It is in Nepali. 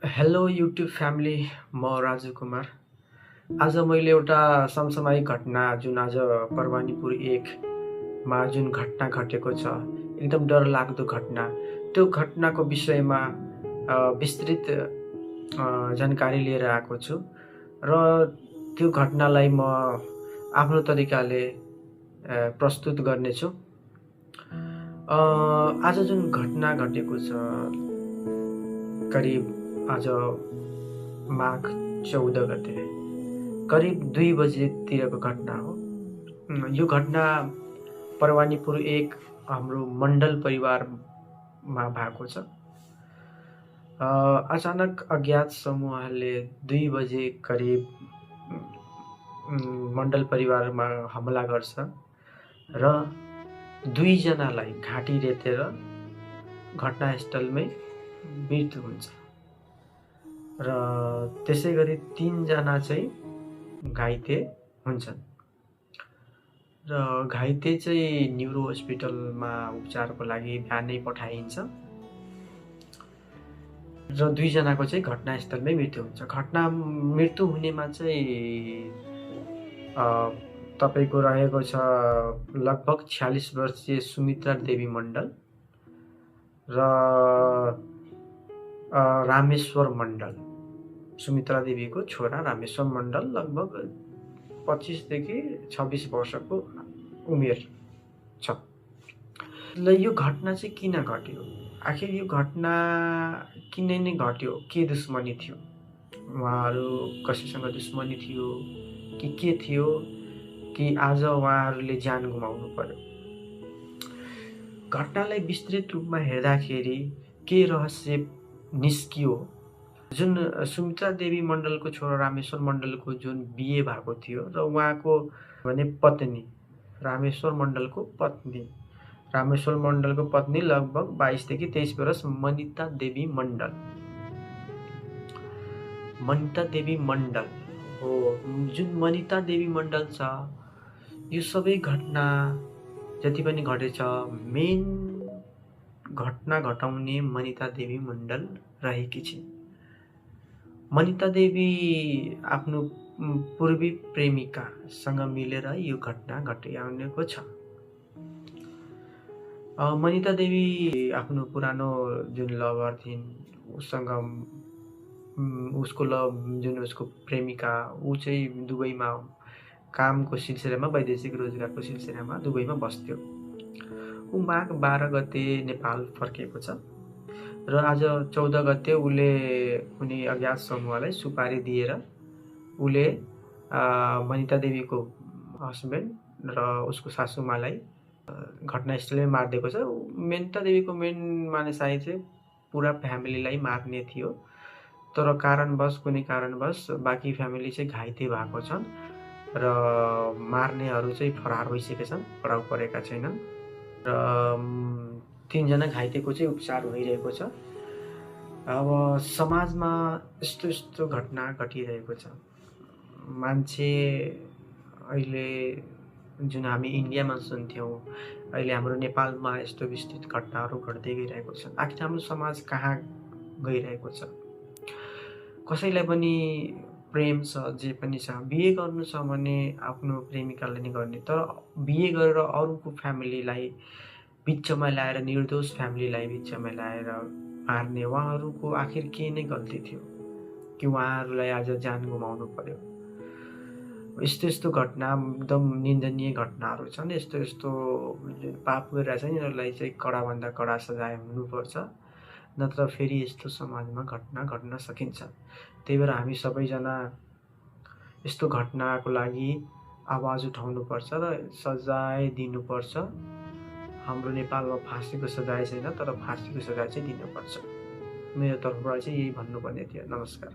हेलो युट्युब फ्यामिली, म राजु कुमार। आज मैले एउटा समसामयिक घटना जुन आज परवानीपुर 1 मा जुन घटना घटेको छ, एकदम डरलाग्दो घटना। त्यो घटनाको विषयमा विस्तृत जानकारी लिएर आएको छु र त्यो घटनालाई म आफ्नो तरिकाले प्रस्तुत गर्नेछु। आज जुन घटना घटेको छ, करिब आज माघ 14 गते करिब 2 बजेतिरको घटना हो। यो घटना परवानीपुर 1 हाम्रो मण्डल परिवारमा भएको छ। अचानक अज्ञात समूहले 2 बजे करिब मण्डल परिवारमा हमला गर्छ र 2 जनालाई घाँटी रेतेर घटनास्थलमै मृत्यु हुन्छ र त्यसै गरी 3 जना चाहिँ घाइते हुन्छन् र घाइते चाहिँ न्युरो हस्पिटलमा उपचारको लागि बिहानै पठाइन्छ र 2 जनाको चाहिँ घटनास्थलमै मृत्यु हुन्छ। मृत्यु हुनेमा चाहिँ तपाईको रहेको छ लगभग 46 वर्षीय सुमित्रा देवी मण्डल र रामेश्वर मण्डल, सुमित्रा देवीको छोरा रामेश्वर मण्डल लगभग 25 देखि 26 वर्षको उमेर छ। ल यो घटना चाहिँ किन घट्यो? आखिर यो घटना किन नै घट्यो? के दुश्मनी थियो? उहाँहरू कसैसँग दुश्मनी थियो के थियो कि आज उहाँहरूले ज्यान गुमाउनु पर्यो? घटनालाई विस्तृत रूपमा हेर्दाखेरि के रहस्य निस्कियो? जुन सुमित्रा देवी मण्डलको छोरा रामेश्वर मण्डलको जुन बिहे भएको थियो र उहाँको भने पत्नी रामेश्वर मण्डलको पत्नी लगभग 22 देखि 23 वर्ष मनिता देवी मण्डल हो। जुन मनिता देवी मण्डल छ, यो सबै घटना जति पनि घटेछ, मेन घटना घटाउने मनिता देवी मण्डल रहेकी छिन्। मनिता देवी आफ्नो पूर्वी प्रेमिकासँग मिलेर यो घटना घटाउनेको छ। मनिता देवी आफ्नो पुरानो जुन लभर थिइन्, उसको प्रेमिका ऊ चाहिँ दुबईमा कामको सिलसिलामा, वैदेशिक रोजगारको सिलसिलामा दुबईमा बस्थ्यो। ऊ माघ 12 गते नेपाल फर्केको छ र आज 14 गते उसले कुनै अज्ञात समूहलाई सुपारी दिएर उसले मनिता देवीको हस्बेन्ड र उसको सासूमालाई घटनास्थलमै मारिदिएको छ। मनिता देवीको मेन मानिसाइ चाहिँ पुरा फ्यामिलीलाई मार्ने थियो, तर कुनै कारणवश बाँकी फ्यामिली चाहिँ घाइते भएको छन् र मार्नेहरू चाहिँ फरार भइसकेका छन्, पक्राउ परेका छैनन् र 3 जना घाइतेको चाहिँ उपचार भइरहेको छ। अब समाजमा यस्तो घटना घटिरहेको छ। मान्छे अहिले जुन हामी इन्डियामा सुन्थ्यौँ, अहिले हाम्रो नेपालमा यस्तो विस्तृत घटनाहरू घट्दै गइरहेको छ। आखिर हाम्रो समाज कहाँ गइरहेको छ? कसैलाई पनि प्रेम छ, जे पनि छ, बिहे गर्नु छ भने आफ्नो प्रेमिकाले नै गर्ने, तर बिहे गरेर अरूको फ्यामिलीलाई बिचमा ल्याएर, निर्दोष फ्यामिलीलाई बिचमा ल्याएर मार्ने उहाँहरूको आखिर के नै गल्ती थियो कि उहाँहरूलाई आज ज्यान गुमाउनु पर्यो? यस्तो घटना एकदम निन्दनीय घटनाहरू छन्। यस्तो पाप गरिरहेछ नि, यिनीहरूलाई चाहिँ कडाभन्दा कडा सजाय हुनुपर्छ, नत्र फेरि यस्तो समाजमा घटना घट्न सकिन्छ। त्यही भएर हामी सबैजना यस्तो घटनाको लागि आवाज उठाउनुपर्छ र सजाय दिनुपर्छ। हाम्रो नेपालमा फाँसीको सजाय छैन, तर फाँसीको सजाय चाहिँ दिनुपर्छ। मेरो तर्फबाट चाहिँ यही भन्नुपर्ने थियो। नमस्कार।